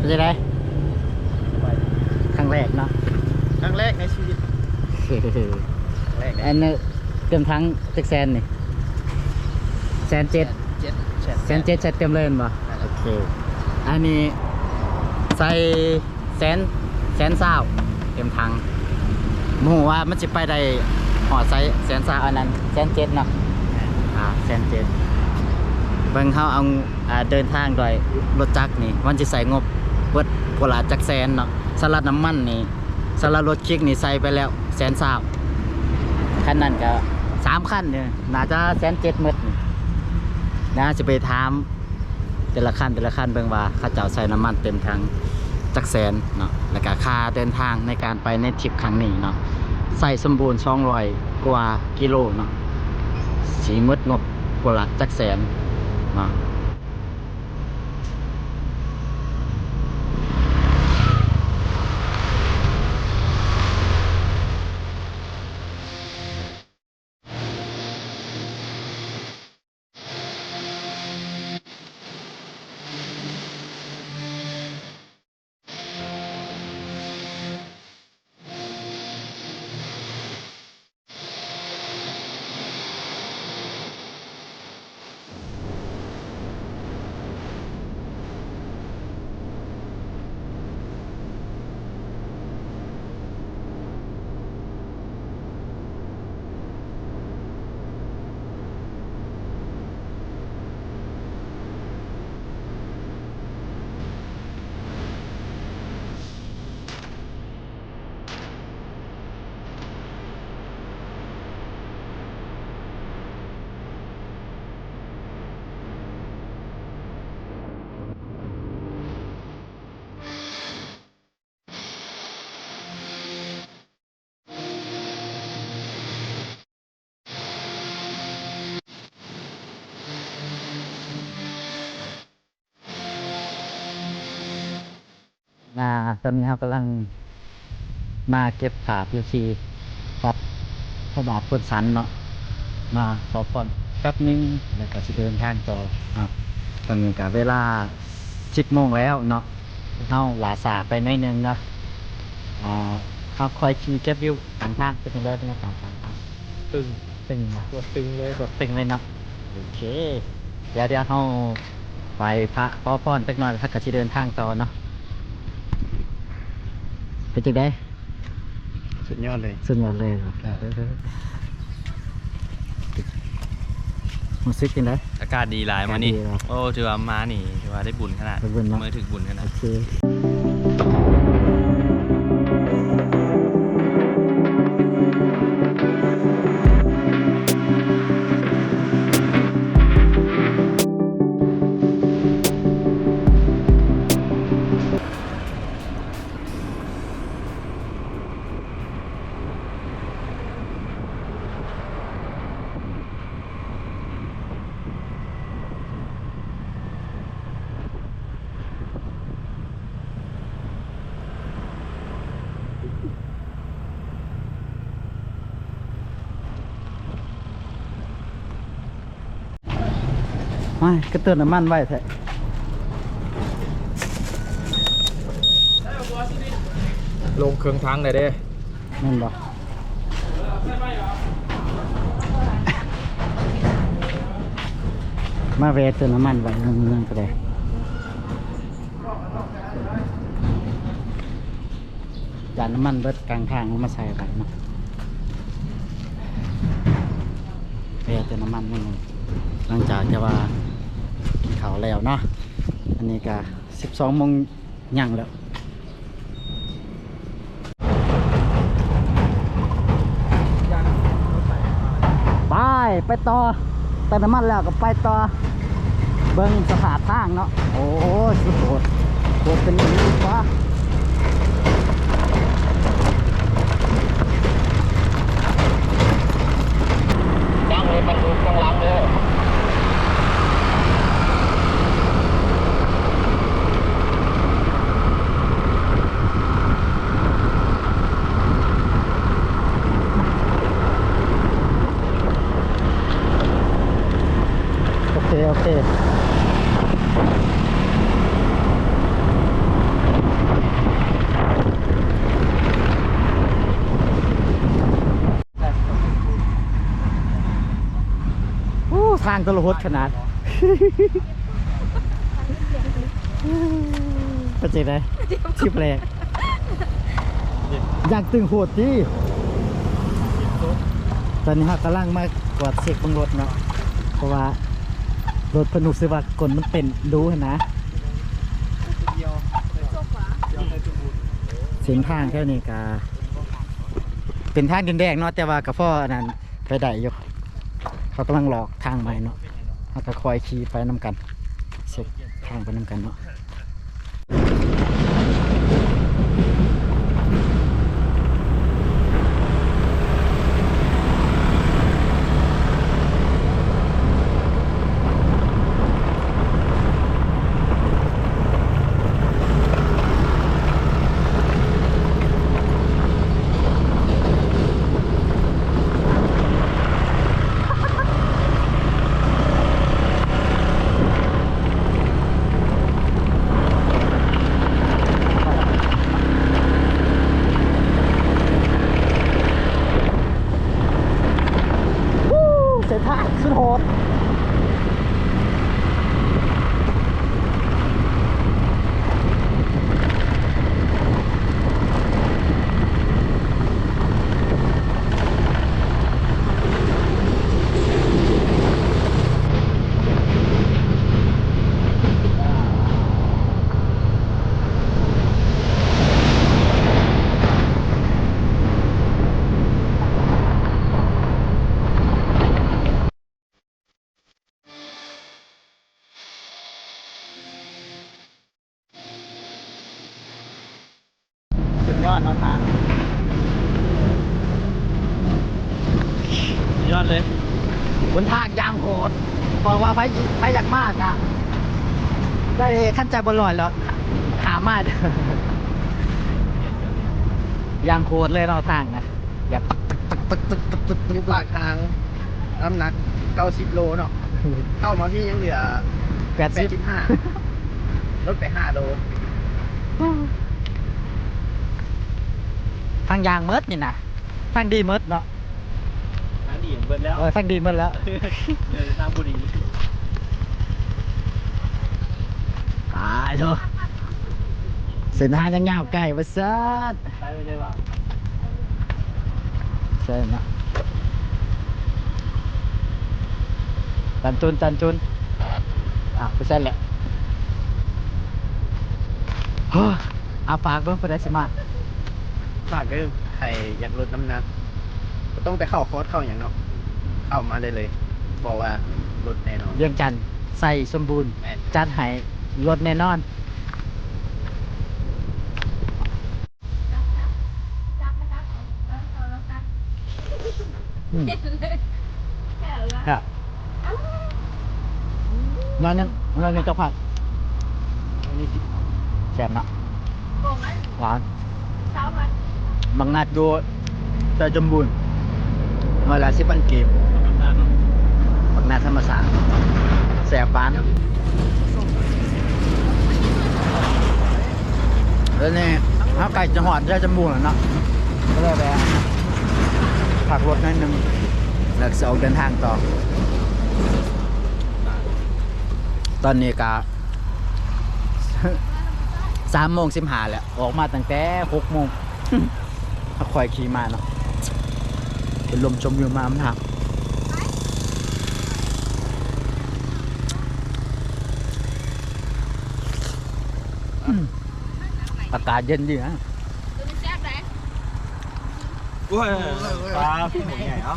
ເປັນຈັ່ງໃດ? ຄັ້ງແລກເນາະ ຄັ້ງແລກໃນຊີວິດ ຄັ້ງແລກໃນ ອັນນີ້ເຕັມຖັງຈັກແສນນີ້? ແສນເຈັດ ແສນເຈັດ ແສນເຈັດ ໃສ່ເຕັມເລີຍແມ່ນບໍ່? ໂອເຄ ອັນນີ້ໃສ່ແສນ ແສນຊາວເຕັມຖັງ ບໍ່ຮູ້ວ່າມັນຊິໄປໄດ້ຮອດໃສ ແສນຊາວ ອັນນັ້ນແສນເຈັດເນາະ ອ່າ ແສນເຈັດ ເບິ່ງເຮົາເອົາ ອ່າ ເດີນທາງດ້ວຍລົດຈັກນີ້ ມັນຊິໃຊ້ງົບເບິດຜູ້ລະຈັກແສນເນາະ ສຳລັບນ້ຳມັນນີ້ ສຳລັບລົດຄິກນີ້ໃສ່ໄປແລ້ວແສນຊາວ ຄັນນັ້ນກໍສາມຄັນນີ້ ໜ້າຈະແສນເຈັດໝົດນີ້ ດຽວເຮົາຊິໄປຖາມແຕ່ລະຄັນ ແຕ່ລະຄັນເບິ່ງວ່າເຂົາເຈົ້າໃສ່ນ້ຳມັນເຕັມຖັງຈັກແສນເນາະ ແລ້ວກໍຄ່າເດີນທາງໃນການໄປໃນທຣິບຄັ້ງນີ້ເນາະ ໃຊ້ສົມບູນສອງຮ້ອຍກວ່າກິໂລເນາະ ຊິໝົດງົບຜູ້ລະຈັກແສນເນາະ. ອ່າ ຕອນນີ້ເຮົາກຳລັງມາເກັບພາບຢູ່ທີ່ວັດພະບາດໂພນສັນເນາະ ມາຂໍພອນແປັບໜຶ່ງ ແລ້ວກໍຊິເດີນທາງຕໍ່ເນາະ. ຕອນນີ້ກໍເວລາສິບໂມງແລ້ວເນາະ ເຮົາຫຼ້າຊ້າໄປໜ້ອຍໜຶ່ງເນາະ. ອ່າ ເຮົາຄ່ອຍຂີ່ເກັບວິວຂ້າງທາງ ເປັນຈັ່ງໃດເນາະ ຂ້າງທາງ? ຕຶງ ຕຶງ ຕົວຕຶງເລີຍ ຕົວຕຶງເລີຍເນາະ. ໂອເຄ ດຽວ ດຽວເຮົາໄຫວ້ພະຂໍພອນຈັກໜ້ອຍ ແລ້ວເຮົາກໍຊິເດີນທາງຕໍ່ເນາະ. ເປັນຈັ່ງໃດ? ສຸດຍອດເລີຍ ສຸດຍອດເລີຍ. ອ່າ ຮູ້ສຶກຈັ່ງໃດ? ອາກາດດີຫຼາຍມື້ນີ້. ອາກາດດີເນາະ. ໂອ້ ຖືວ່າມານີ້ ຖືວ່າໄດ້ບຸນຂະໜາດ ໄດ້ບຸນເນາະ ມື້ຖືກບຸນຂະໜາດ. ໂອເຄ. ໂອ້ຍ ກະເຕີມນ້ຳມັນໄວແທ້. ລົງເຄິ່ງຖັງໄດ້ເດ້ ແມ່ນບໍ່? ມາແວ່ເຕີມນ້ຳມັນໄວ້ເມືອງກໍໄດ້. ຢານນ້ຳມັນເບິດກາງທາງ ເອົາມາໃສ່ໄວ້ເນາະ. ແວ່ເຕີມນ້ຳມັນໜຶ່ງ ຫຼັງຈາກທີ່ວ່າກິນເຂົ້າແລ້ວເນາະ. ອັນນີ້ກະສິບສອງໂມງ ຍັງແລ້ວ. ໄປ ໄປຕໍ່ ເຕີມນ້ຳມັນແລ້ວກໍໄປຕໍ່ ເບິ່ງສະພາບທາງເນາະ. ໂອ້ຍ ສຸດໂຫດ ໂຫດເປັນອີ່ຫຼີກວ່າ. ຍັງເລີຍ ບັນທຸກຂ້າງຫຼັງເດີ. ໂອເຄ ໂອເຄ. ທາງທະລະຫົດຂະໜາດ. ເປັນຈັ່ງໃດ? ທຣິບແລກ ຢ່າງຕຶງໂຫດຕິ. ຕອນນີ້ເຮົາກຳລັງມາກວດເຊັກເບິ່ງລົດເນາະ ເພາະວ່າລົດເພິ່ນຮູ້ສຶກວ່າກົ້ນມັນເຕັ້ນດູຫັ້ນນະ. ເສັ້ນທາງແຖວນີ້ກະເປັນທາງດິນແດງເນາະ ແຕ່ວ່າກະພໍອັນນັ້ນ ໄປໄດ້ຢູ່. ເຂົາກຳລັງລອກທາງໃໝ່ເນາະ ເຮົາກະຄ່ອຍຂີ່ໄປນຳກັນ ເຊັກທາງໄປນຳກັນເນາະ. ເສັ້ນທາງສຸດໂຫດ. ສຸດຍອດເນາະທ່ານ ສຸດຍອດເລີຍ. ຫົນທາງຢ່າງໂຫດ ບອກວ່າໃຜ ໃຜຢາກມາກະໄດ້ ຄັນໃຈບໍ່ລອຍແລ້ວ ຫາມາເດີ ຢ່າງໂຫດເລີຍເນາະທາງນະ. ແບບຕຶກໆໆໆ ຢູ່ປາກທາງ ນ້ຳໜັກເກົ້າສິບໂລເນາະ ເຂົ້າມາພີ້ຍັງເຫຼືອແປດສິບ ແປດສິບຫ້າ ລົດໄປຫ້າໂລ. ທາງຢ່າງໝົດນີ້ນະ ທາງດີໝົດເນາະ ທາງດີໝົດແລ້ວ ເອີ ທາງດີໝົດແລ້ວ ເອີ ທາງບໍ່ດີ. ຕາຍໂທ້ ເສັ້ນທາງຍັງຍາວໄກວ່າຊັ້ນ. ໃຊ່ເນາະ ຕັນຕຸນ ຕັນຕຸນ ອ່າ ບໍ່ໃຊ່ແຫຼະ. ເອີ ອ່າ ຝາກເບິ່ງຜູ້ໃດຊິມາ ຝາກເດີ ໃຜຢາກລົດນ້ຳໜັກ ບໍ່ຕ້ອງໄປເຂົ້າຄອດເຂົ້າຫຍັງເນາະ ເຂົ້າມາໄດ້ເລີຍ ບອກວ່າລົດແນ່ນອນ. ວຽງຈັນ ໄຊສົມບູນ ແມ່ນ ຈັດໃຫ້ ລົດແນ່ນອນ. ອືມ ແຊບ ໜ້ອຍໜຶ່ງ ໜ້ອຍໜຶ່ງຈັກພັກ ແຊບເນາະ ຫວານ. ບັກໜາດຢູ່ໄຊສົມບູນ ໜ່ວຍລະສິບພັນກີບ ບັກໜາດທຳມະຊາດ ແຊບຫວານ. ແລ້ວນີ້ເຮົາໃກ້ຈະຮອດໄຊສົມບູນແລ້ວເນາະ ກໍເລີຍແວ່ພັກລົດໜ້ອຍໜຶ່ງ ແລ້ວຊິອອກເດີນທາງຕໍ່. ຕອນນີ້ກະສາມໂມງສິບຫ້າແລ້ວ ອອກມາຕັ້ງແຕ່ຫົກໂມງ ຄ່ອຍຂີ່ມາເນາະ ເປັນລົມຊົມວິວງາມທາງ. ອືມ ອາກາດເຢັນດີນະ. ໂອ້ຍ ປາ ຜູ້ໃຫຍ່ເອົາ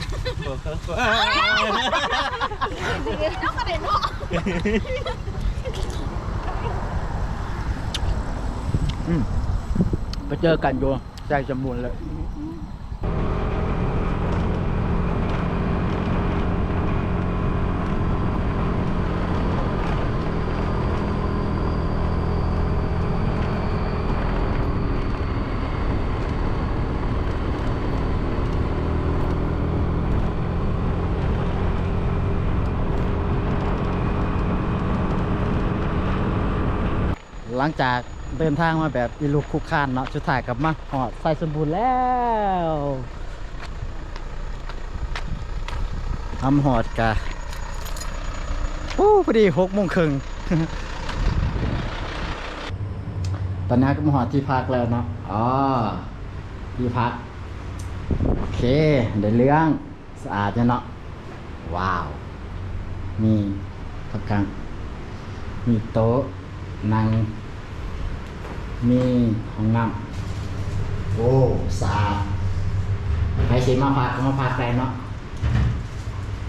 ອືມ ໄປເຈີກັນຢູ່ໄຊສົມບູນເລີຍ. ຫຼັງຈາກເດີນທາງມາແບບອີລຸກຄຸກຄານເນາະ ສຸດທ້າຍກໍມາຮອດໄຊສົມບູນແລ້ວ. ທຳຮອດກະ ໂອ້ ພໍດີຫົກໂມງເຄິ່ງ ຕອນນີ້ເຮົາກະມາຮອດທີ່ພັກແລ້ວເນາະ. ອໍ ທີ່ພັກ ໂອເຄ ໄດ້ເລື່ອງ ສະອາດຢູ່ເນາະ. ວ້າວ ມີພັກກາງ ມີໂຕະນັ່ງ ມີຫ້ອງນ້ຳ. ໂອ້ ສະອາດ ໃຜຊິມາພັກກະມາພັກໄດ້ເນາະ.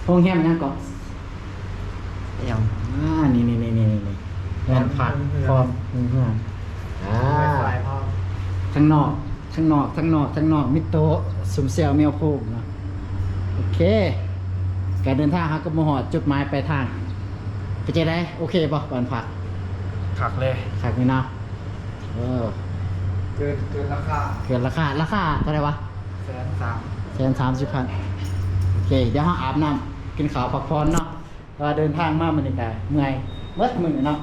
ໂຮງແຮມຫຍັງເກາະ? ຫຍັງ? ອ່າ ນີ້ໆໆໆ ເຮືອນພັກພ້ອມເຮືອນ ອ່າ Wi-Fi ພ້ອມ ທາງນອກ ທາງນອກ ທາງນອກ ທາງນອກ ມີໂຕະ ຊຸມແຊວແມວໂພງເນາະ. ໂອເຄ ການເດີນທາງເຮົາກະມາຮອດຈຸດໝາຍປາຍທາງ. ເປັນຈັ່ງໃດ? ໂອເຄບໍ່ ບ້ານພັກ? ຄັກເລີຍ ຄັກນີ້ເນາະ. ເອີ ເກີນ ເກີນລາຄາ ເກີນລາຄາ. ລາຄາເທົ່າໃດວະ? ແສນສາມ ແສນສາມສິບພັນ. ໂອເຄ ດຽວເຮົາອາບນ້ຳ ກິນເຂົ້າ ພັກຜ່ອນເນາະ. ແຕ່ວ່າເດີນທາງມາມື້ນີ້ກະເມື່ອຍເບິດມື້ເນາະ.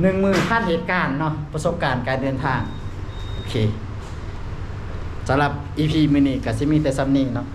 ໜຶ່ງມື້ພັນເຫດການເນາະ ປະສົບການການເດີນທາງ. ໂອເຄ ສຳລັບອີພີມື້ນີ້ກະຊິມີແຕ່ສ່ຳນີ້ເນາະ.